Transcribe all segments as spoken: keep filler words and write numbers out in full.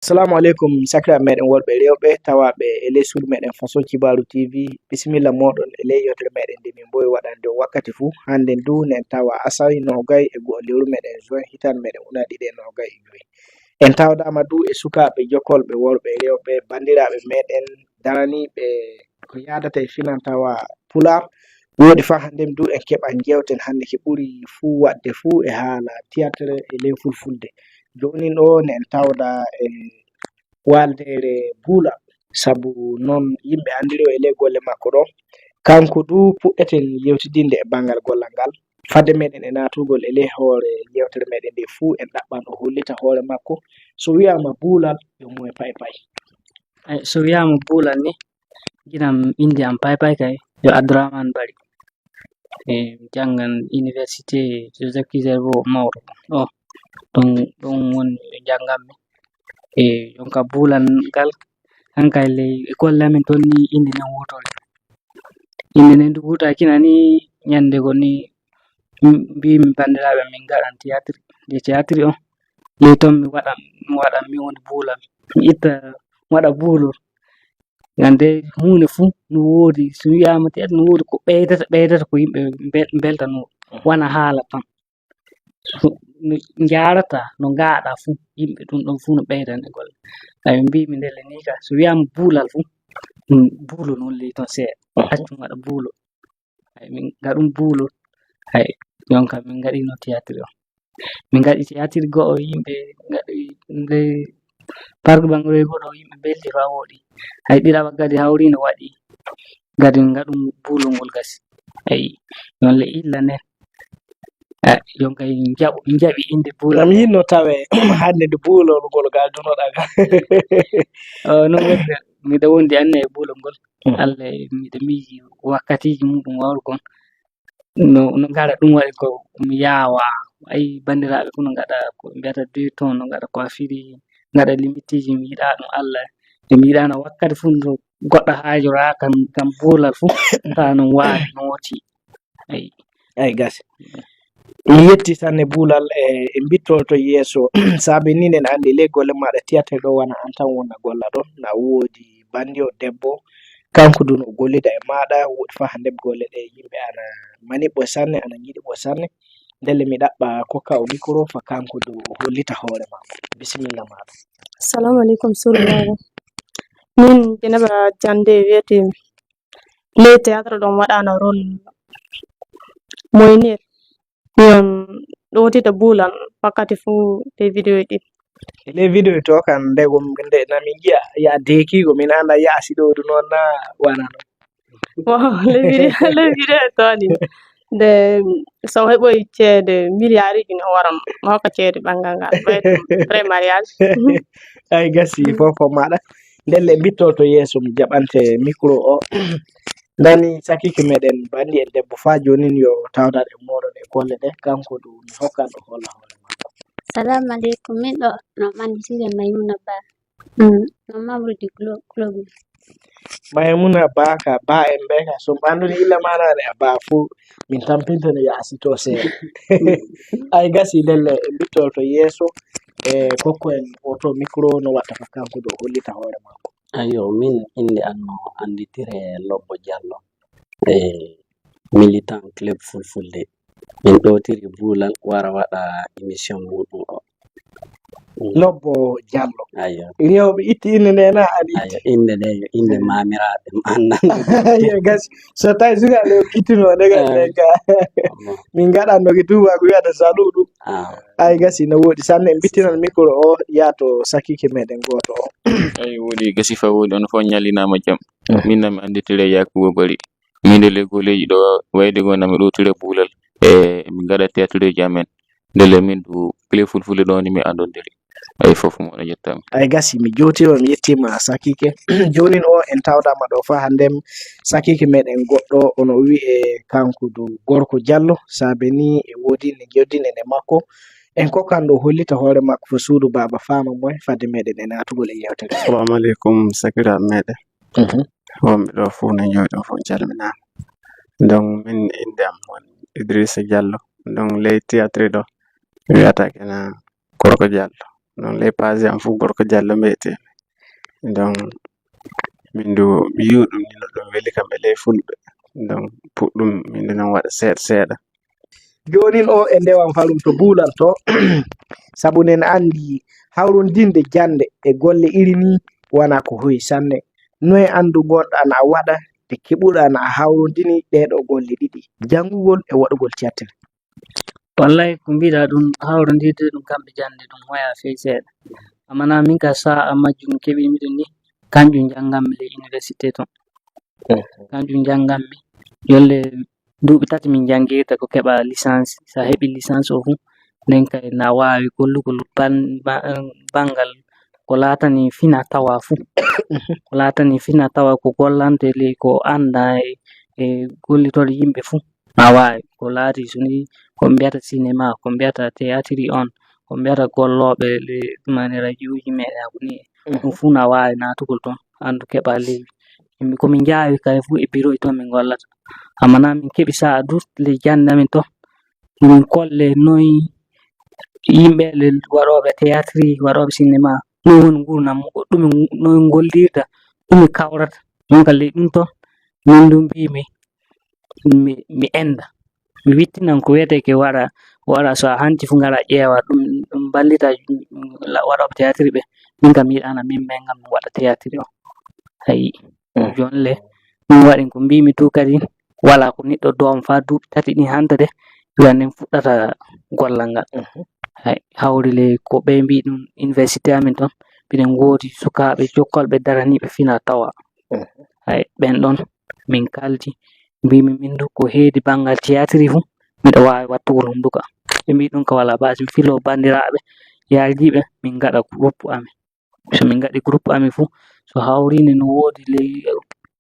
Assalamu aleykum, sakiraaɓe meɗen worɓe e rewɓe tawaaɓe e ley suudu meɗen Faso Kibaaru T V. Bisimilla mooɗon e ley yewtere meɗen nde min mboyi waɗande on wakkati fuu. Hannden duu, nen tawa asawe noogay e go'o lewru meɗen juin, hitaande meɗen ujunere ɗiɗi e noogay e jowi. En tawdaama duu e sukaaɓe jokkolɓe worɓe e rewɓe, banndiraaɓe meɗen daraniiɓe ko yaadata e finatawa Pulaar. Wooɗi faa hannden duu en keɓa njeewten hannde ko ɓuri fuu waɗde fuu e haala tiyaatir e ley Fulfulde. Joonin ɗoo ne en tawda e waaldeere Buula, sabu noon yimɓe anndiri o e ley golle makko ɗoo. Kanko duu puɗɗeten yewtidinde e banngal gollal ngal. Fadde meɗen e naatugol e ley hoore yewtere meɗen nde fuu, en ɗaɓɓan o hollita hoore makko. So wiyaama Buulal, yo mo e pay pay. Ay, so wiyaama Buulal ni, giɗam innde am pay pay kay, yo Abdourahmane Bari. E, mi janngan université Joseph Kizerbo mawɗo ɗo. Ɗon, ɗon woni ɓe njannganmi. E, jonka Buulal ngal, han kay ley e golle amen toon ni innde nden wootere. Innde nden ndu wootaaki na ni, ñannde goo ni, m-, mbiimi banndiraaɓe min ngaɗan théâtre. Nde théâtre on, ley toon mi waɗan, mi waɗan, mi woni Buulal. Mi itta, mi waɗa Buulol. Ngam nde huunde fuu no woodi, so wiyaama théâtre no woodi ko ɓeydata, ɓeydata ko yimɓe mbel-, mbeltanoo, wona haala tan. So no njaarata, no ngaaɗa fuu, yimɓe ɗum ɗon fuu no ɓeydande golle. Ay, mbiimi ndelle nii ka, so wiyaama Buulal fuu, ɗum Buulol noon ley toon seeɗa. Accu mi waɗa Buulol. Ay, min ngaɗum Buulol. Ay, jonka min ngaɗino théâtre o. Min ngaɗi théâtre go'o, yimɓe ngaɗi nde park Bangaroy goo ɗo, yimɓe mbelti faa wooɗi. Ay, ɗiɗaɓa kadi hawri no waɗi. Kadi min ngaɗum Buulol ngol gasi. Ay, noon le illa nden. Ay, jonka min njaɓu, min njaɓi innde Buulal. Am yinno tawe hannde nde Buulol ngol ngaldunoɗaa ngal. O, no wonde, miɗo wondi anne e Buulol ngol. Alla, miɗo miiji wakkatiiji muɗum wawru kon. No, no ngara ɗum waɗi ko mi yaawa. Ay, banndiraaɓe ko no ngaɗa ko ɓe mbiyata deux tons, no ngaɗa coiffure, ngaɗa limitiiji, mi yiɗaa ɗum Alla. E mi yiɗaano wakkati fuu no goɗɗo haajoraa kam, kam Buulal fuu, taa no waawi nooti. Ay. Ay, gasi. Mi yetti sanne Buulal, e, e mbittol to yeeso. Saabe ni nen anndi ley golle maaɗa théâtre ɗo wona an tan wona golla ɗon. Na woodi banndiyo debbo, kanko dun o gollida e maaɗa, woodi faa hannde golle ɗe yimɓe ana mani ɓoy sanne, ana ngiɗi ɓoy sanne. Ndelle mi ɗaɓɓa kokka o micro faa kanko du o hollita hoore makko. Bisimilla maaɗa. Assalamu aleykum, suudu meɗen. Min Jenaba Jande wiyetee mi. Ley théâtre ɗon waɗaano rôle Moynir. Yon ɗowtita Buulal wakkati fuu ley vidéo ɗin. E ley vidéo to kan nde gom nde na min ngi'a ya deekiigo min annda ya si ɗo ɗum noon na wona noon. Bon, ley vidéo, ley vidéo to ni. Nde so heɓoy ceede miliyaaruuji no waran no hokka ceede ɓanngal ngal. Pré mariage. Ay gasi fof fof maaɗa. Ndelle mbittol to yeeso mi jaɓante micro o. Ndani sakiike meɗen banndi en debbo faa joonin yo tawdaɗ e mooɗon e golle ɗe kanko du mi hokkan o holla hoore makko. Salamu aleykum, min ɗo no annditire Maymuna Ba. Mm, no mawrude Glo- Global. Maymuna Ba ka ba en ɓe ka so ɓannduni illa manani a ba fuu min tampintani yaasi to seeɗa. Ay gasi ndelle e mbittol to yeeso e kokko en oto micro no watta ka kanko do hollita hoore makko. Ayo, min innde am no annditire Lobbo Jallo, e militant club Fulfulde. Min ɗowtiri Buulal wara waɗa émission muɗum o. Lobbo Jallo. Ayo. Rewɓe itti innde nde na aɗa itti. Ayo, innde nde yo innde maamiraaɓe ma annan. Ayo gasi so tawi sukaaɓe o ittuno nde gasi ɓen ka. Min ngaɗanno ki tuubaaku wiyata saluɗu. Ah, Ay gasi no woodi sanne en bittinan micro o yaa to sakiike meɗen gooto o. Ay woodi gasi fa woodi on fof ñallinaama jam. Min na mi annditire Yakuba Bari. Min de le goleeji ɗo wayde goo na mi ɗowtire Buulal. E min ngaɗa théâtre ji amen. Ndelle min du clé fulfulde ɗo ni mi anndondiri. Ay fof mo no yettami. Ay gasi mi jowtiima mi yettiima sakiike. Joonin o en tawdaama ɗo faa hannden sakiike meɗen goɗɗo ono wi'e kanko du Gorko Jallo saabe ni e woodi ne joddinen e makko. En kokkan ɗo hollita hoore makko fo suudu baaba faama moy fadde meɗen e naatugol e yewtere. Assalamu aleykum sakiraaɓe meɗen wonɓe ɗo fof no jooɗi on fof calminaama. Donc min innde am woni Idrissa Diallo, donc ley théâtre ɗo mi wiyata kena Gorko Diallo. Non ley page am fof gorko Jallo mbiyetee. Donc min du mi yi'u ɗum ni no ɗum weli kam e ley fulɓe. Donc puɗɗum min du noon waɗa seeɗa seeɗa. Joonin o e ndewan farum to buulanto sabu nen anndi hawrondinde jannde e golle iri nii wonaa ko hoyi sanne. Noye anndu ngonɗaa na a waɗa nde keɓuɗaa na a hawrondini ɗeeɗoo golle ɗiɗi, janngugol e waɗugol tiyaatir? Wallay ko mbiɗa ɗum hawrondirde ɗum kamɓe jannde ɗum hoya fey seeɗa. Amana min ka sa'a majjum keɓimi ɗum ni kanjum jannganmi le université ton. Kanjum jannganmi yolle duuɓi tati min janngirta ko keɓa licence. So a heɓi licence o fuu nden kay na waawi gollugol banngal ko laatani fina tawa fuu. Ko laatani fina tawa ko gollante ley ko annda e gollitorde yimɓe fuu. Na waawi ko laati so ni ko mbiyata cinéma, ko mbiyata théâtre on, ko mbiyata gollooɓe le ɗumani radiouji meɗen ko ni. Ɗum fuu na waawi naatugol toon anndu keɓa ley yimɓe ko min njaawi kay fuu e biroji toon min ngollata. Amma na min keɓi sa'a du ley jannde amin toon min kolle noy yimɓe le waɗooɓe théâtre waɗooɓe cinéma noy woni nguurdam muɓɓen ɗum noy ngollirta ɗum kawrata. Donc ley ɗum toon min du mbimi mi enda mi wittinan ko wiyetee ke waɗa waɗa so a hanti fu ngara ƴeewa ɗum ɗum ballita waɗooɓe théâtre ɓe. Min kam mi yiɗaana min men ngam mi waɗa théâtre o. Ayi jonle ɗum waɗi ko mbimi du kadi wala ko neɗɗo doom fa duuɓi tati ɗin hanta de wiya nden fuɗɗata gollal ngal. Hay hawri le ko ɓe mbi ɗum université amin toon mbiɗen ngoodi sukaaɓe jokkolɓe daraniiɓe fina tawa. Hay ɓen ɗon min kaldi mbimi min du ko heedi banngal théâtre fuu miɗo waawi wattugol hunduko am. Ɓe mbi ɗum ka wala basi mi filo banndiraaɓe yaljiiɓe min ngaɗa groupe amin. So min ngaɗi groupe amin fuu so hawriinde no woodi ley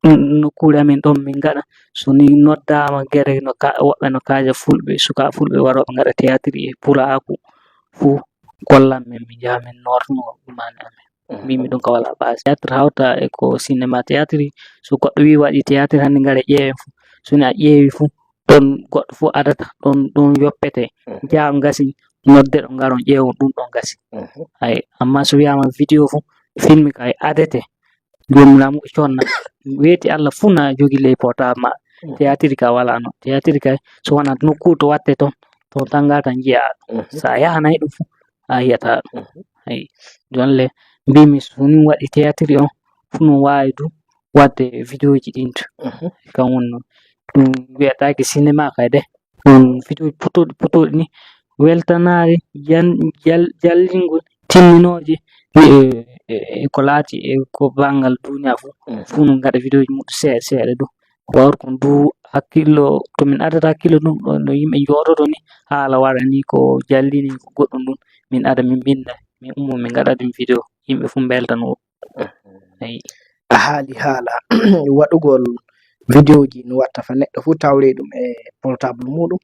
nokkuure amin ɗon min ngaɗa so ni noddaama gere no woɓɓe no kaaja fulɓe sukaa fulɓe warooɓe ngaɗa théâtre e pulaaku fuu gollan min min njaha min nootno ɗumani amin. Mbimi ɗum ka wala basi théâtre hawta e ko cinéma théâtre so goɗɗo wi waɗi théâtre hannde ngare ƴeewen fuu so ni a ƴeewi fuu ɗon goɗɗo fuu adata ɗon ɗon yoppete jaa ngasi nodde ɗo ngaron ƴeewon ɗum ɗon ngasi. Hay amma so wiyama vidéo fuu filme kay adete jomiramu e conna weeti Allah fuu na jogi ley portable ma. Théâtre ka wala no théâtre kay so wona nokkuure to watte toon toon tan ngarta njiya ɗum sa yahanay ɗum fuu a yiyata ɗum. Hay jonle mbimi so min waɗi théâtre on fuu no waawi du waɗde vidéo ji ɗin to kam woni noon ɗum wiyataake cinéma kay de ɗum vidéo ji putoɗi putoɗi ni weltanaare jallingol timminooje ni e ko laati e ko banngal duniya fof fof no ngaɗa vidéo ji muɗum seeɗa seeɗa du wawata kon du hakkillo to min adata hakkillo ɗum ɗo no yimɓe jooɗoto ni haala waɗa ni ko jallini ko goɗɗum ɗum min ada min mbinda min ummo min ngaɗa ɗum vidéo yimɓe fof mbeltano. A haali haala waɗugol vidéo ji no watta fa neɗɗo fof tawre ɗum e portable muɗum.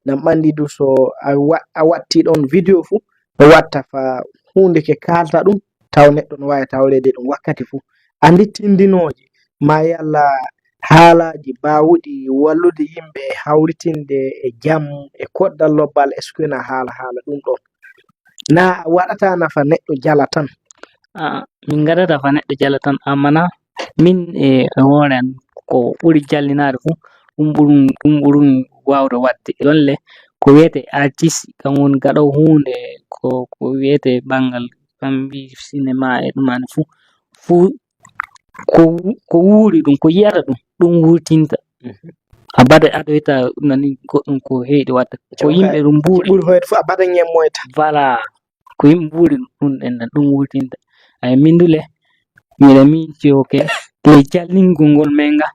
Nam ɓanndi du so a watti ɗon vidéo fof no watta fa huunde ke kaalta ɗum taw neɗɗo no waawi tawreede ɗum wakkati fof. Anndi tinndinooje ma yalla haalaaji baawuɗi wallude yimɓe hawritinde e jam e koɗdal lobbal est-ce que na haala haala ɗum ɗon na waɗata nafa neɗɗo jala tan. Min ngaɗata fa neɗɗo jala tan amma na min e hoore an ko ɓuri jallinaade fof ɗum ɓurum ɗum ɓurum waawde waɗde ɗon le ko wiyetee artiste kam woni gaɗoowo huunde ko ko wiyetee banngal kam mbi cinéma e ɗum an fof fof ko wuuri ɗum ko yiyata ɗum ɗum wurtinta. Abada aɗa wiyta nani goɗɗum ko heyɗi watta ko yimɓe ɗum mbuuri ɓuri hoyde fof abada ñemmoyta. Voilà ko yimɓe mbuuri ɗum ɗenɗan ɗum wurtinta. Ay min dule miɗa miijoke ley jallingol ngol men ga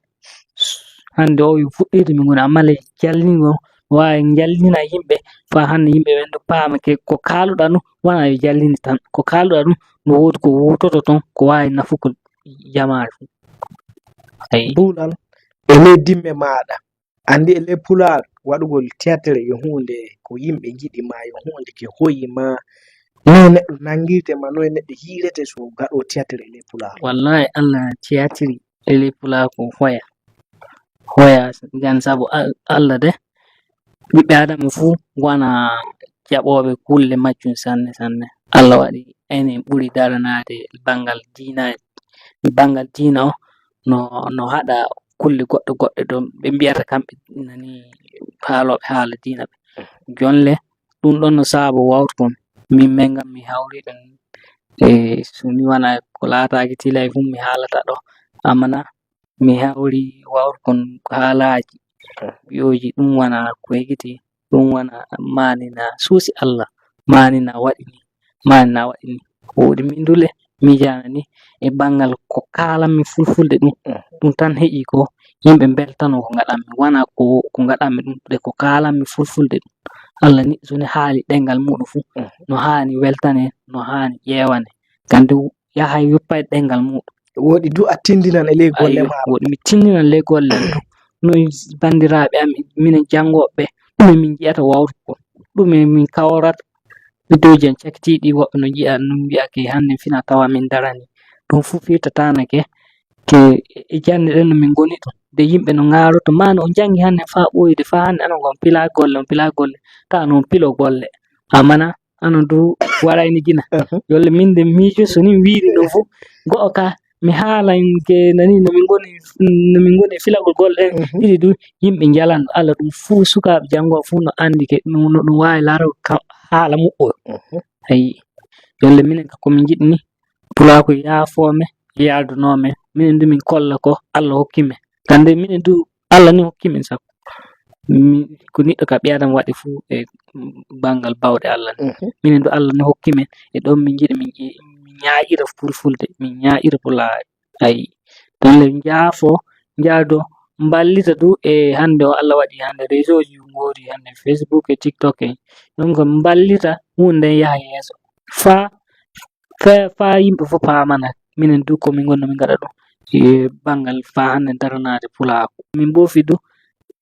hannde o yo fuɗɗirde min ngoni amma ley jallingol waawi jallina yimɓe faa hannde yimɓe ɓen ɗo paama ke ko kaaluɗa ɗum wona yo jallini tan ko kaaluɗa ɗum no woodi ko wutoto toon ko waawi nafugol jamaare fof. Buulal e ley dimme maaɗa anndi e ley pulaar waɗugol théâtre yo huunde ko yimɓe njiɗi ma yo huunde ke hoyi ma noy neɗɗo nanngirte ma noy neɗɗo yiirete so gaɗo théâtre e ley pulaar. Wallahi Allah théâtre e ley pulaar ko hoya hoya gan sabu Allah de ɓiɓɓe adama fuu wona jaɓooɓe kulle majjum sanne sanne. Allah waɗi enen ɓuri daranaade banngal diina en. Banngal diina o no, no haɗa kulle goɗɗe goɗɗe ɗo ɓe mbiyata kamɓe nani haalooɓe haala diina ɓe. Jonle ɗum ɗon no saabo wawtu kon. Min men ngam mi hawri ɗum e so ni wona ko laataaki tilay fuu mi haalata ɗo. Amana mi hawri wawtu kon haalaaji. Yooji ɗum wona ko hegiti, ɗum wona maani na suusi Allah, maani na waɗi ni, maani na waɗi ni. Woɗi min dule miijaana ni e banngal ko kaalanmi fulfulde ɗum. Ɗum tan heƴi ko yimɓe mbeltano ko ngaɗanmi, wona ko, ko ngaɗanmi ɗum de ko kaalanmi fulfulde ɗum. Allah ni so ni haali ɗemngal muɗum fuu, no haani weltane, no haani ƴeewane. Kandi yahay yoppay ɗemngal muɗum. Woɗi du a tindinan e ley golle Ayi, ma. Woɗi mi tindinan ley golle am ɗum. No banndiraaɓe am, minen janngooɓe, ɗume min nji'ata wawtu ko? Ɗume min kawrata? Vidéoji am cakitiiɗi, woɓɓe no nji'a, no mbi'a ke hannde fina tawa min darani. Ɗum fuu firtataanake ke e jannde ɗen no min ngoni ɗum. De yimɓe no ŋaaroto, maa no on janngi hannde faa ɓooyi, de faa hannde anon ko on pilaa golle, on pilaa golle. Taa no on piloo golle. Amana, anon du warayni gina. Yolle min de miijo so ni wiiri ɗum fuu. Go'o ka, mi haalan ke nani no min ngoni, no min ngoni e filagol golle ɗen. Ɗiɗi du, yimɓe njalan Allah ɗum fuu, sukaaɓe janngo fuu no anndi ke, no, no ɗum waawi laaragol ka haala muɓɓol. Ayi, yolle minen ka ko min njiɗi ni, pulaaku yaafoo men, yardunoo men, minen du min kolla ko Allah hokki men. Kande minen du Allah ni hokki min sabu. Mi, ko niɗɗo ka ɓii Aadama waɗi fuu e banngal baawɗe Allah ni. Minen du Allah ni hokki men, e ɗon min njiɗi min ƴe-, min ñaaƴira fulfulde, min ñaaƴira pulaar. Ayi, ɗon le njaafo, njaado, mballita du e hannde o Allah waɗi hannde réseau ji ngoori hannde Facebook e TikTok en. Donc mballita huunde nden yaha yeeso. Faa, faa, faa yimɓe fof paamana. Minen du ko min ngonno min ngaɗa ɗum. E banngal faa hannde daranaade pulaaku. Min mboofi du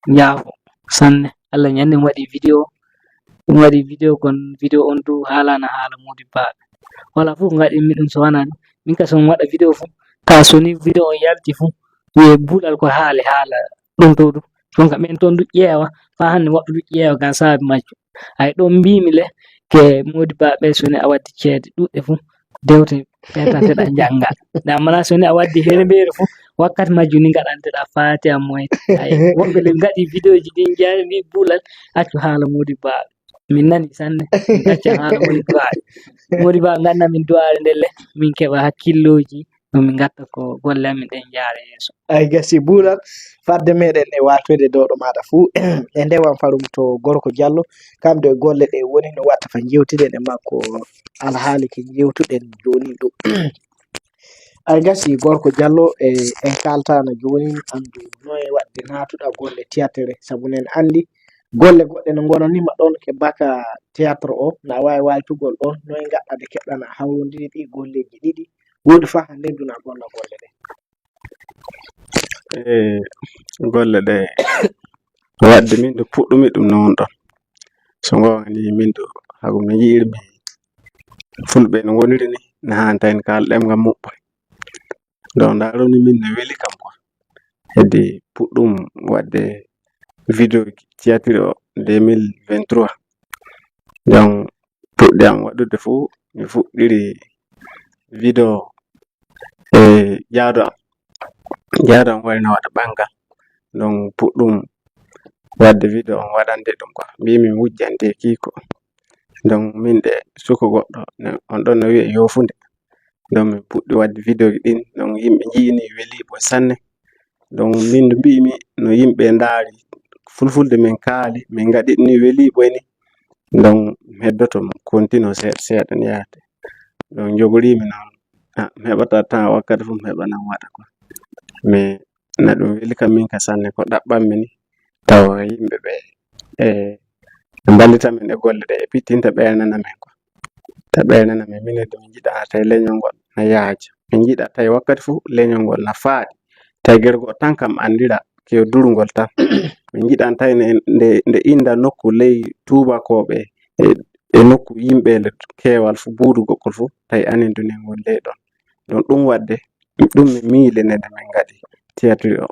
njaafo sanne. Allah ñande mi waɗi vidéo. Mi waɗi vidéo kon, vidéo on du haalana haala Mody Ba. Wala fof ko ngaɗi mi ɗum so wonaa ɗum. Min ka so mi waɗa vidéo fof, ka so ni vidéo on yalti fof, wiye bulal ko haali haala ɗum to du. Donc ɓen toon du ƴeewa, faa hannde woɓɓe du ƴeewa ngam saabi majjum. Ay ɗon mbiimi le, ke Mody Ba ɓe so ni a waddi ceede ɗuɗɗe fof, dewte ɓetanteɗa njannga. Nde amana so ni a waddi hene mbeeri fof, wakkati majjum ni ngaɗanteɗa faati a moyta. Ay, woɓɓe le ngaɗi vidéoji ɗin jaari mbi bulal, accu haala Mody Ba. Min nani sanne, min acca haala Mody Ba. Mody Ba nganna min duwaare nde le, min keɓa hakkillooji, no min ngatta ko golle amin ɗen njaara yeeso. Ay gasi bulal, fadde meɗen e watoyde dow ɗo maɗa fuu, e ndewan farum to Gorko Jallo, kam ɗo e golle ɗe woni no watta fa jewtiden e makko alhaali ke jewtuɗen jooni ɗo. Ay gasi Gorko Jallo, e en kaltana jooni anndu noye waɗde naatuɗa golle théâtre, sabu nen anndi golle goɗɗe no ngonanima ɗon ke baka théâtre o, na waawi waytugol ɗon, noye ngaɗɗa de keɗɗana hawrondiri ɗi golleji ɗiɗi, woodi fa hannde duna golla golle ɗe. E golle ɗe waɗde min ɗo puɗɗumi ɗum no won ɗon. So ngoonga ni min ɗo hago mi yi'irmi fulɓe no ngoniri ni, na haa tawi kala ɗemngal muɓɓoy. Donc ndaarumi min no weli kam quoi. Heddi puɗɗum waɗde vidéo théâtre o deux mille vingt-trois. Donc puɗɗi am waɗude fof mi fuɗɗiri vidéo e jaado am. Jaado am wari no waɗa ɓanngal. Donc puɗɗum waɗde vidéo on waɗande ɗum quoi. Mbimi wujjante kiiko. Donc min ɗe suko goɗɗo ne, on ɗon no wiya yofunde. Donc min puɗɗi waɗde vidéo ɗin. Donc yimɓe njii ni weli ɓoy sanne. Donc min no mbimi no yimɓe ndaari fulfulde min kaali, min ngaɗi ni weli ɓoy ni. Donc mi heddoto mi continue seeɗa seeɗa ni yaade. Donc jogoriimi noon, ah, mi heɓata temps wakkati fof mi heɓa nan waɗa quoi. Mais na ɗum weli kam min ka sanne ko ɗaɓɓanmi ni. Tawa yimɓe ɓe, e, ɓe mballita min e golle ɗe, e pittinta ɓeynana min quoi. Ta ɓeynana min, minen de min njiɗa tawi leñol ngol na yaaja. Min njiɗa tawi wakkati fof leñol ngol na faaɗi. Tawi gere goo tan kam anndira ke durngol tan. Min njiɗan tawi ne, nde, nde innda nokku ley tuubakooɓe e, e nokku yimɓe le keewal fof buudu gokkol fof tawi anin dunen ngol ley ɗon. Donc ɗum waɗde ɗum min miile nde min ngaɗi théâtre o.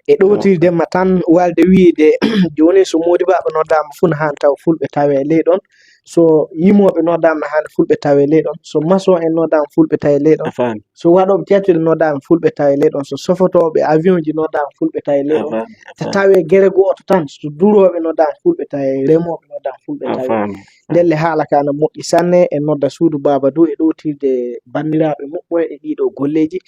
E ɗowtirde ma tan walde wiide jooni so Mody Ba ɓe noddaama fof no haan taw fulɓe tawe ley ɗon. So yimooɓe noddaama hannde, fulɓe tawe ley ɗon. So maçon en noddaama, fulɓe tawe ley ɗon. So waɗooɓe théâtre noddaama, fulɓe tawe ley ɗon. So sofotooɓe avion ji noddaama, fulɓe tawe ley ɗon. So tawe gere gooto tan, so durooɓe noddaama, fulɓe tawe, remooɓe noddaama, fulɓe tawe. Ndelle haala ka ana moƴƴi sanne, en nodda suudu baaba du e ɗowtirde banndiraaɓe muɓɓoy e ɗiɗo golleeji.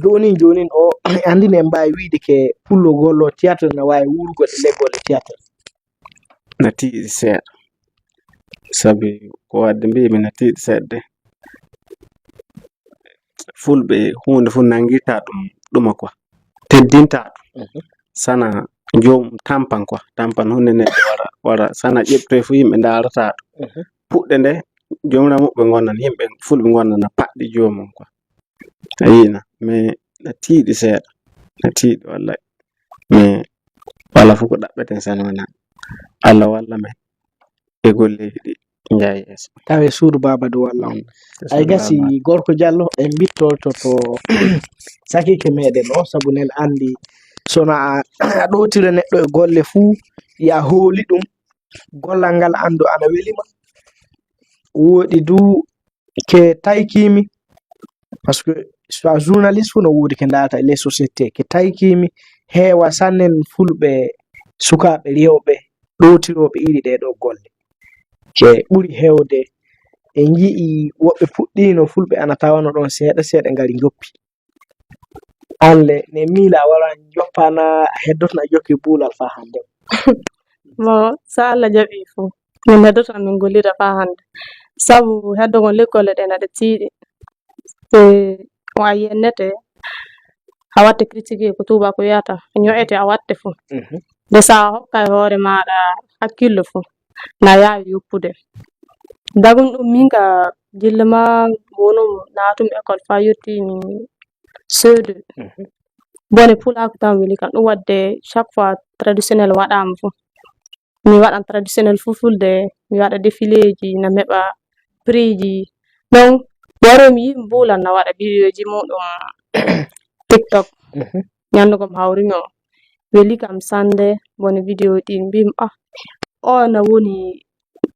Joonin, joonin o, anndini en mbaawi wiide ke pullo gollo théâtre na waawi wuurugol e leggol e théâtre. Na tiiɗi seeɗa. Sabi ko waɗde mbiimi na tiiɗi seeɗa de. Fulɓe huunde fof nanngirta ɗum ɗuma quoi. Teddinta ɗum. Mhm. Sana joom tampan quoi. Tampan huunde neɗɗo wara, wara sana ƴeɓtoy fof yimɓe ndaarata ɗum. Mhm. Puɗɗe nde, joomira muɓɓe ngonnan, yimɓe fulɓe ngonnan na paɗɗi joomum quoi. A yiina, mais na tiiɗi seeɗa. Na tiiɗi wallay. Mais wala fof ko ɗaɓɓeten sano wona Allah walla men e golleeji ɗi njaha yeeso. Tawe suudu baaba du walla on. Mm. Ay gasi gorko Diallo, en mbittolto to sakiike meɗen o, sabu nen anndi sona a, a ɗowtira neɗɗo e golle fuu, ya hooli ɗum, gollal ngal anndu ana welima. Woɗi du ke taykimi, parce que so a journaliste fof no woodi ke ndaarata e les sociétés, ke taykimi heewa sannen fulɓe sukaaɓe rewɓe ɗowtirooɓe iri ɗee ɗoo golle. Ke ɓuri heewde, en njii woɓɓe puɗɗiino fulɓe ana tawano ɗon seeɗa seeɗa ngari njoppi. An le, ne miila a wara njoppana, a heddoto na jokki buulal faa hannde. Mo so Allah jaɓi fof, min heddoto min gollida faa hannde. Sabu heddo kon lekkolle ɗen aɗa tiiɗi. Se o a yennete, a watte critiquer ko tuuba ko wiyata, ño'ete a watte fof. Mhm. De sa hokka e hoore maaɗa hakkillo fof, na yaawi yoppude. Dagum ɗum min ka jille ma wonum naatum école faa yotti mi C deux. Mhm. Bone pulaaku tan weli kam. Ɗum waɗde chaque fois traditionnel waɗaama fof. Mi waɗan traditionnel fulfulde, mi waɗa défiléji, na meɓa prix ji. Donc, waro mi yi'i mbulan na waɗa vidéo ji muɗum TikTok. Mhm. Ñannde gom hawri mi o. Weli kam sannde, bone vidéo ɗi mbimi, "Ah, o na woni,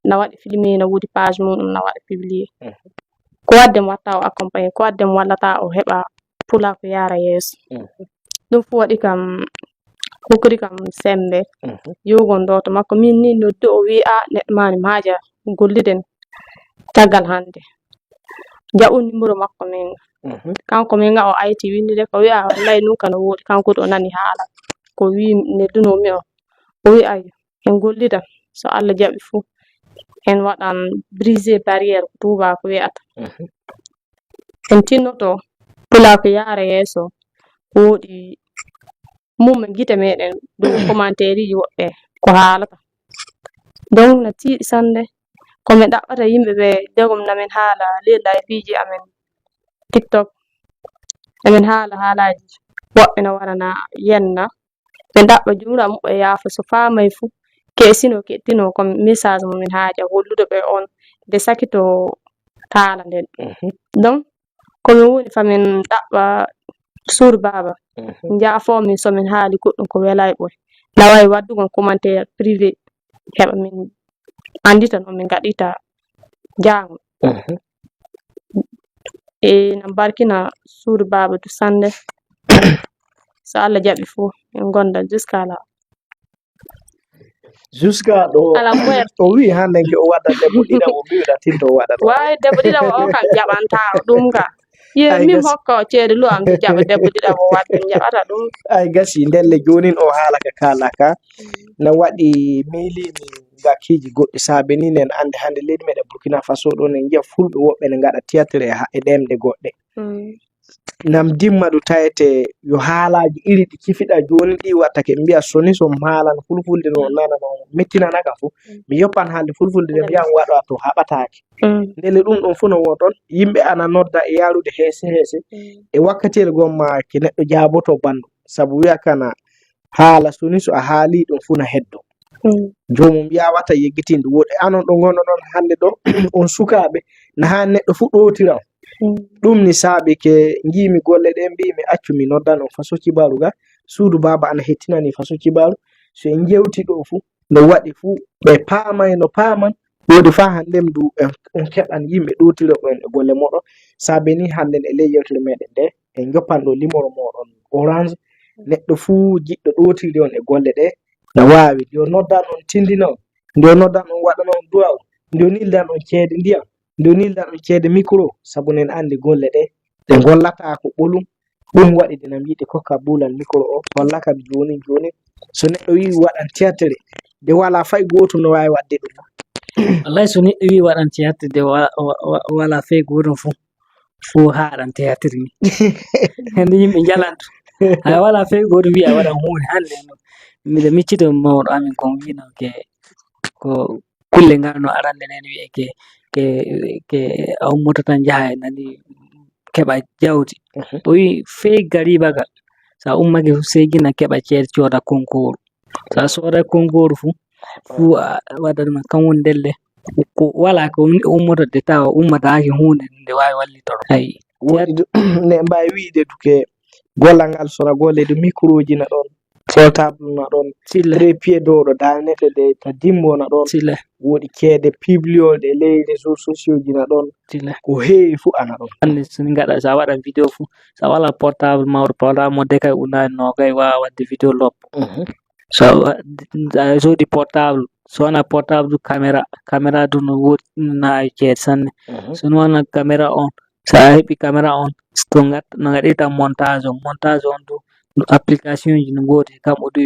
na waɗi filmé, na woodi page muɗum, na waɗa publié." Mhm. Ko waɗde mo watta o accompagné, ko waɗde mo wallata o heɓa pulaaku yaara yeeso. Mhm. Ɗum fof waɗi kam, hokkori kam sembe. Mhm. Yogon ɗo to makko, min ni noddu o wi, "A, neɗɗo mani maaja golliden caggal hannde." Jaɓu numéro makko min. Mhm. Kanko min nga o ayti windide ko wi'a wallay nun kano woodi. Kanko to nani haala. Ko wi nedduno mi o. O wi ay, en gollida. So Allah jaɓi fof, en waɗan briser barrière ko tuuba ko wi'ata. Mhm. En tinnoto pulaaku yaara yeeso, woodi mum e gite meɗen, ɗum commentaire ji woɓɓe ko haalata. Donc, na tiiɗi sannde. Ko min ɗaɓɓata yimɓe ɓe, jagum na min haala ley live ji amen TikTok, na min haala haalaaji woɓɓe na warana yenna. Ɓe ɗaɓɓa jumla muɓɓe yaafa so faamay fu, ke sino ke tino ko message mo min haaja hollude ɓe on de sakito taala nden. Mhm. Donc, ko min woni fa min ɗaɓɓa suur baaba. Mhm. Njaafo min so min haali goɗɗum ko welay ɓoy. Na wawi waddugol commentaire privé heɓa min andita no min gaɗita jaango. Mhm. E na barkina suur baaba du sannde. So Allah jaɓi fof, en gonda jusqu'à là. Jusqu'à ɗo. Ala muerte. O wi hande ke o waɗa debbo ɗiɗaɓo, mbiɗa tinto o waɗa ɗo. Wawi debbo ɗiɗaɓo o kam jaɓanta o ɗum ka. Ye Ay, min gasi. Hokka o ceede lu am jaɓa debbo ɗiɗaɓo waɗ min jaɓata ɗum. Ay gasi ndelle jonin o haala ka kala ka. Mm. Na waɗi miilimi gakkiiji goɗɗi saabe ni nen ande hande leydi meɗen Burkina Faso ɗo nen njiya fulɓe woɓɓe ne ngaɗa théâtre e ha-, e ɗemɗe goɗɗe. Mm. Nam dimma ɗo tawete yo haalaaji iri ɗi cifiɗa jooni ɗi watta ke mbiya soni so mi haalan fulfulde no nana no mettinana kam fof. Mm. Mi yoppan haalde fulfulde de mbiya mi waɗa to haɓataake. Mm. Ndele ɗum ɗon fof no won ɗon yimɓe ana nodda e yarude heese heese. Mm. E wakkatiyel gomma ke neɗɗo jaaboto banndo sabu wiya kana haala soni so a haali ɗum fof na heddo. Mm. Joomum yawata yeggitinde woɗɗi anon ɗo ngonnoɗon hannde ɗo on sukaaɓe na haa neɗɗo fof ɗowtira on. Mm. Ɗum ni saabi ke njiimi golle ɗe mbiimi accu mi noddan on faso kibaru ga suudu baaba ana hettinani faso kibaru so en jewti ɗo fof no waɗi fof ɓe paamay no paaman Woodi faa hannden du, en, on keɓan yimɓe ɗootirooɓe on e golle mooɗon. Saabe nii hannden e ley yewtere meeɗen nde, en njoppan ɗo limoro mooɗon Orange. Neɗɗo fuu jiɗɗo ɗootirde on e golle ɗe, na waawi. Nde o noddan on, tindina on. Nde o noddan on, waɗana on duwaaw. Nde o nildan on ceede ndiyam. Nde o nildan on ceede mikro, sabu nen anndi golle ɗe, ɗe ngollataa ko ɓolum. Ɗum waɗi de nam yiɗi kokka Buulal mikro o, holla kam jooni jooni. So neɗɗo wi'i waɗan théâtre, de walaa fay gooto no waawi waɗde ɗum. Wallahi, so neɗɗo wi'i waɗan théâtre de wa-, wa-, wa-, walaa fay gooto fuu, fuu haaɗan théâtre ni. Hannde yimɓe njalan ɗum. Hay walaa fay gooto wi'a waɗan huunde hannde. Miɗo miccito mawɗo amin kon wi'no ke ko kulle ngal no arande nen wi'e ke, ke, ke a ummoto tan njaha e nani keɓa jawdi. Mhm. O wi'i fey gariba ga, so a ummake fu sey gina keɓa ceede cooda konkoru. So a sooda konkoru fu, fu a waɗat ma kan woni ndelle. Ko wala ko ummoto de tawa ummataake huunde nde waawi wallitoro. Ayi. Woodi du-, ne mbaawi wi'de duke gollal ngal sona golle du microji na ɗon, portable na ɗon, Sile. Trépied dowɗo daane neɗɗo de ta dimbo na ɗon. Sile. Woodi ceede publiol ɗe ley réseaux sociaux ji na ɗon. Sile. Ko heewi fu ana ɗon. Anndi so ni ngaɗa, so a waɗa vidéo fu, so a wala portable mawɗo, portable mo dekay unaani noogay, waawa waɗde vidéo loppo. Mhm. So a wa-, a soodi portable, so wona portable du caméra, caméra du no woodi, no naawi ceede sanne. Mhm. So ni wona caméra on, so a heɓi caméra on, ko ngat-, no ngaɗirta montage on. Montage on du, du application ji no ngoodi, kam o du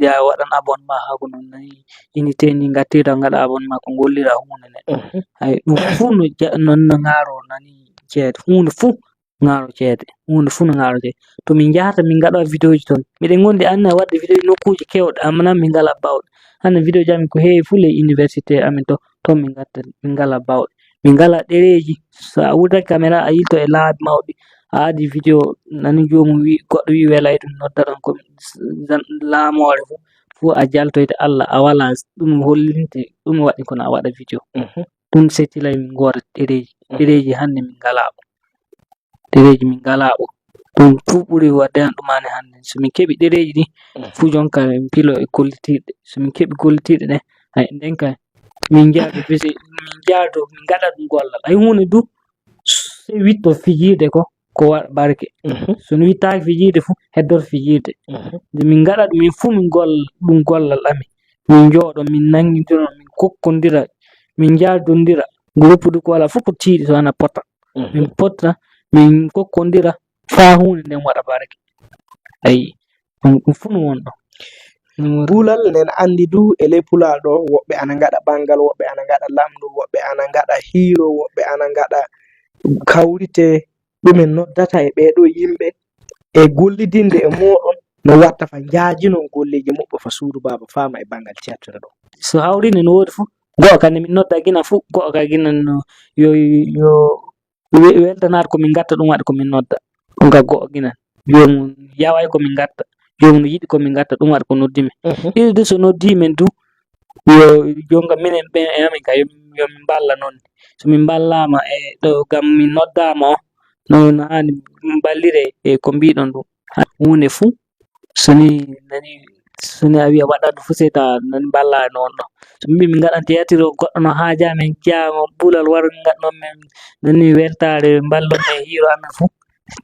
ya waɗan abonnement haa ko non nani unité ni ngattirta ngaɗa abonnement ko ngollira huunde nde. Mhm. Hay ɗum fuu no ja-, non no ngaaro nani ceede. Huunde fuu ngaaro ceede. Huunde fuu no ngaaro ceede. To min njahata min ngaɗa vidéo ji ton. Miɗen ngondi anna waɗde vidéo ji nokkuuji kewɗe, amma nan min ngala bawɗe. Hannde vidéo ji amin ko heewi fuu ley université amin to, ton min ngatta, min ngala bawɗe. Min ngala ɗereeji. So a wurtake caméra a yilto e laabi mawɗi, a adi vidéo, nani joomum wi, goɗɗo wi welay ɗum, nodda ɗon ko zan-, laamoore fuu, fuu a jaltoyde Allah, a wala ɗum hollinte, ɗum waɗi kono a waɗa vidéo. Mhm. Ɗum setilay min ngoora ɗereeji. Mhm. Ɗereeji hannde min ngala ɗum. Ɗereeji min ngalaa o. Ɗum fuu ɓuri waɗde an ɗumaani hannde. So min keɓi ɗereeji ɗi, mhm, fuu jonka min pilo e gollitiiɗe. So min keɓi gollitiiɗe ɗe, hay nden kay, min njaado bisi, min njaado, min ngaɗa ɗum gollal. Hay huunde du, so witto fijirde ko, ko waɗa barke. Mhm. So no wittaaki fijirde fu, heddoto fijirde. Mhm. Nde min ngaɗa ɗum, min fuu min golla ɗum gollal amin. Min njooɗo, min nanngindiro, min kokkondira, min njaadondira. Groupe du ko wala fof ko tiiɗi so ana pota. Mhm. Min potta, min kokkondira, faa huunde nden waɗa barke. Ayi, ɗum, ɗum fuu no won ɗon. Ɗum woni Puulal nen anndi du e ley Pulaar ɗo, woɓɓe ana ngaɗa banngal, woɓɓe ana ngaɗa lamndu, woɓɓe ana ngaɗa hiiro, woɓɓe ana ngaɗa kawrite, ɗumen noddata e ɓee ɗoo yimɓe e gollidinde e mooɗon no watta fa njaajinon golleeji muɓɓe fa suudu baaba faama e banngal théâtre ɗo. So hawrine no woodi fof, go'o kan ne min nodda gina fof, go'o ka gina no yo, yo we-, weltanaade ko min ngatta ɗum waɗa ko min nodda. Ɗum ka go'o gina. Joomum yaway ko min ngatta. Joomum no yiɗi ko min ngatta ɗum waɗa ko noddi min. Mhm. Ɗiɗi du so noddi min du, yo jonga minen ɓen e amin ka yo, yo min mballa noon. So min mballaama e ɗo gam min noddaama o, no, no haani min mballire e ko mbiɗon ɗum. Ha, huunde fuu, so ni nani, so ni a wiya waɗa ɗum fuu, sey tawa nani mballa e noon ɗo. So min mbi min ngaɗan théâtre o, goɗɗo no haaja min, jeyaa mo Puulal wara min ngaɗa noon min nani weltaare, mballon e hiiro amin fuu.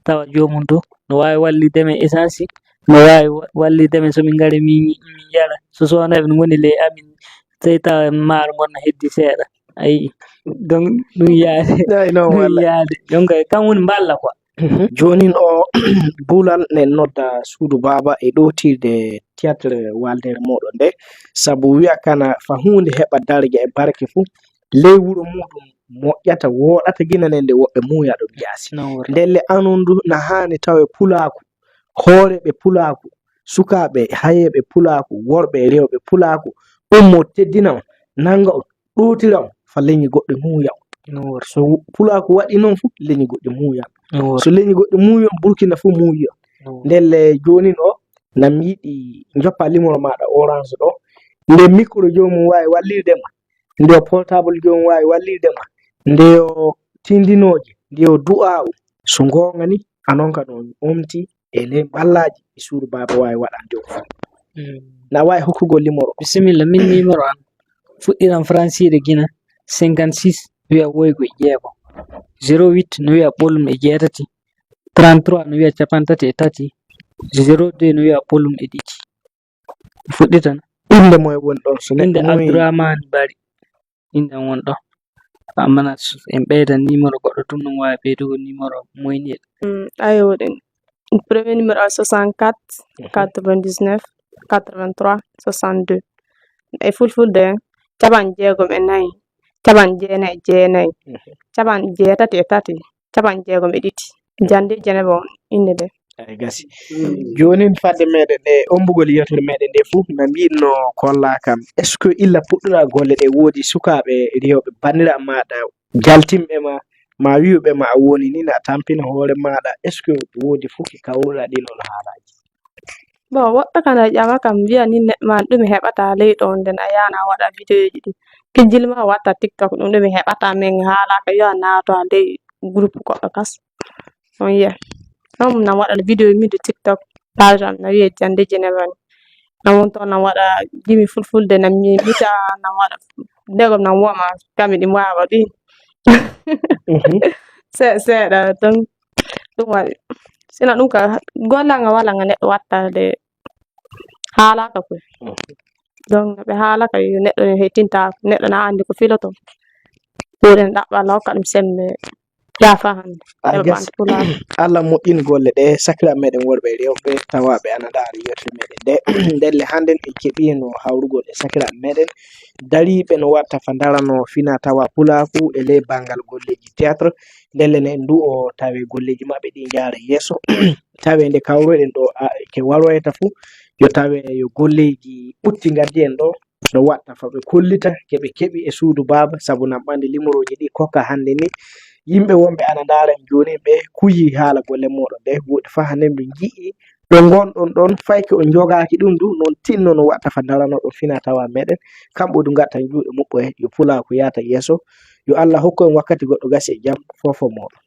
Tawa joomum du, no waawi wallitde men essence, no waawi wa-, wallitde men so min ngari min, min njara. So soodayɓe no ngoni ley amin, sey tawa maaro ngon no heddi seeɗa. Ayi, donc ɗum yaade. Ay, non, ɗum walla. Yaade. Donc, kam woni mballa quoi. Mhm. Joonin o Puulal ne nodda suudu baaba e ɗootirde théâtre Waldere mooɗon nde. Sabu wiya kana fa huunde heɓa daraja e barke fuu, ley wuro muuɗum moƴƴata, wooɗata gina nen nde woɓɓe muuya ɗum jaasi. Non, wuro. Ndelle anon du na haani tawe pulaaku, hooreeɓe pulaaku, sukaaɓe hayeeɓe pulaaku, worɓe e rewɓe pulaaku, ummo teddina on, nannga on, ɗootira on, fa leñi goɗɗe muuya on. Non, wuro. So pulaaku waɗi noon fu, leñi goɗɗi muuya on. Non, wuro. So leñi goɗɗi muuyi on, Burkina fu muuyi on. Non, wuro. Ndelle joonin o, na mi yiɗi njoppa limoro maaɗa Orange ɗo. Nde micro joomum waawi wallirde ma, nde o portable joomum waawi wallirde ma, nde o tindinooje, nde o du'aa'u. So ngoonga ni, a non ka ɗon omti e ley mballaaji e suudu baaba waawi waɗande on fof. Mm. Na waawi hokkugol limoro. Bisimilla, min nimero an fuɗɗiran fransiiɗe gina, Cinquante six no wiya woygu e jeego. Zéro huit no wiya ɓolum e jeetati. Trente trois no wiya capantati e tati. Zéro deux no wiya ɓolum e ɗiɗi. Fuɗɗitan. Innde moye woni ɗon? So neɗɗo Innde muuyi, Abdourahmane Bari. Innde am woni ɗo. Amana en ɓeydan numéro goɗɗo tun, ɗum waawi ɓeydugo numéro moyniiɗo. Mm, ayo ɗin. Premier numéro o soixante-quatre quatre-vingt-dix-neuf quatre-vingt-trois soixante-deux. E fulfulde, capan jeegom e nayi capan jeenayi e jeenayi capan jeetati e tati capan jeegom e ɗiɗi. Jande jenebe on innde nde. Ay gasi. Jooni fadde meɗen ɗe ombugol yewtere meɗen nde fof na mbiɗno kolla kam, est ce que illa puɗɗuɗa golle ɗe woodi sukaaɓe rewɓe banndiraaɓe maɗa jaltinɓe ma, ma wi'uɓe ma a woni ni, na tampina hoore maɗa, est ce que woodi fof ki kawruɗa ɗin on haalaaji? Bon, woɗɗo kan a ƴama kam mbiya ni neɗɗo man ɗum heɓata ley ɗo nden a yana waɗa videoji ɗi, kijjil ma watta TikTok ɗum ɗum heɓata min haalaka yo a nato a ley groupe goɗɗo kas. On yiya ɗum na waɗa video min de TikTok, page am na wiye jande jenebe ni. Na won ton na waɗa jimi fulfulde na mi mita na waɗa ndegom na woma kami ɗi wawa ɗi. Se- seeɗa tan ɗum waɗi. Sina ɗum ka gollanga walanga neɗɗo wattade haalaka koy. Donc no ɓe haalaka yo neɗɗo no hettinta neɗɗo na andi ko filoto. Ɗuɗen ɗaɓɓa Allah hokka ɗum sembe. Yafa hande. Ay Heɓa gasi. ɓandu pulaar. Allah moƴƴin golle ɗe sakira meɗen worɓe e rewɓe tawaɓe ana ndaara yewtere meɗen nde. Ndelle hannden en keɓino hawrugol e sakira meɗen dariɓe no watta fa ndarano fina tawa pulaku e ley bangal golleji théâtre. Ndelle ne ndu o tawe golleji maɓɓe ɗi jaara yeeso. Tawe nde kawroɗen ɗo a- ke waroyta fu yo tawe yo golleji ɓutti ngaddi en ɗo no watta fa ɓe kollita ke ɓe keɓi e suudu baaba sabu nan ɓande limorooji ɗi kokka hannde ni. Yimɓe wonɓe ana ndaara en jooni ɓe kuyi haala golle moɗon ɗe woɗi fa hannde min nji'i ɗo ngonɗon ɗon fayke on jogaaki ɗum du noon tinno no watta fa ndaranoɗon fina tawa meɗen kamɓe du gatta juuɗe muɓɓo e yo pulaku yaata yeeso. Yo Allah hokku en wakkati goɗɗo gasi e jam fofo moɗon.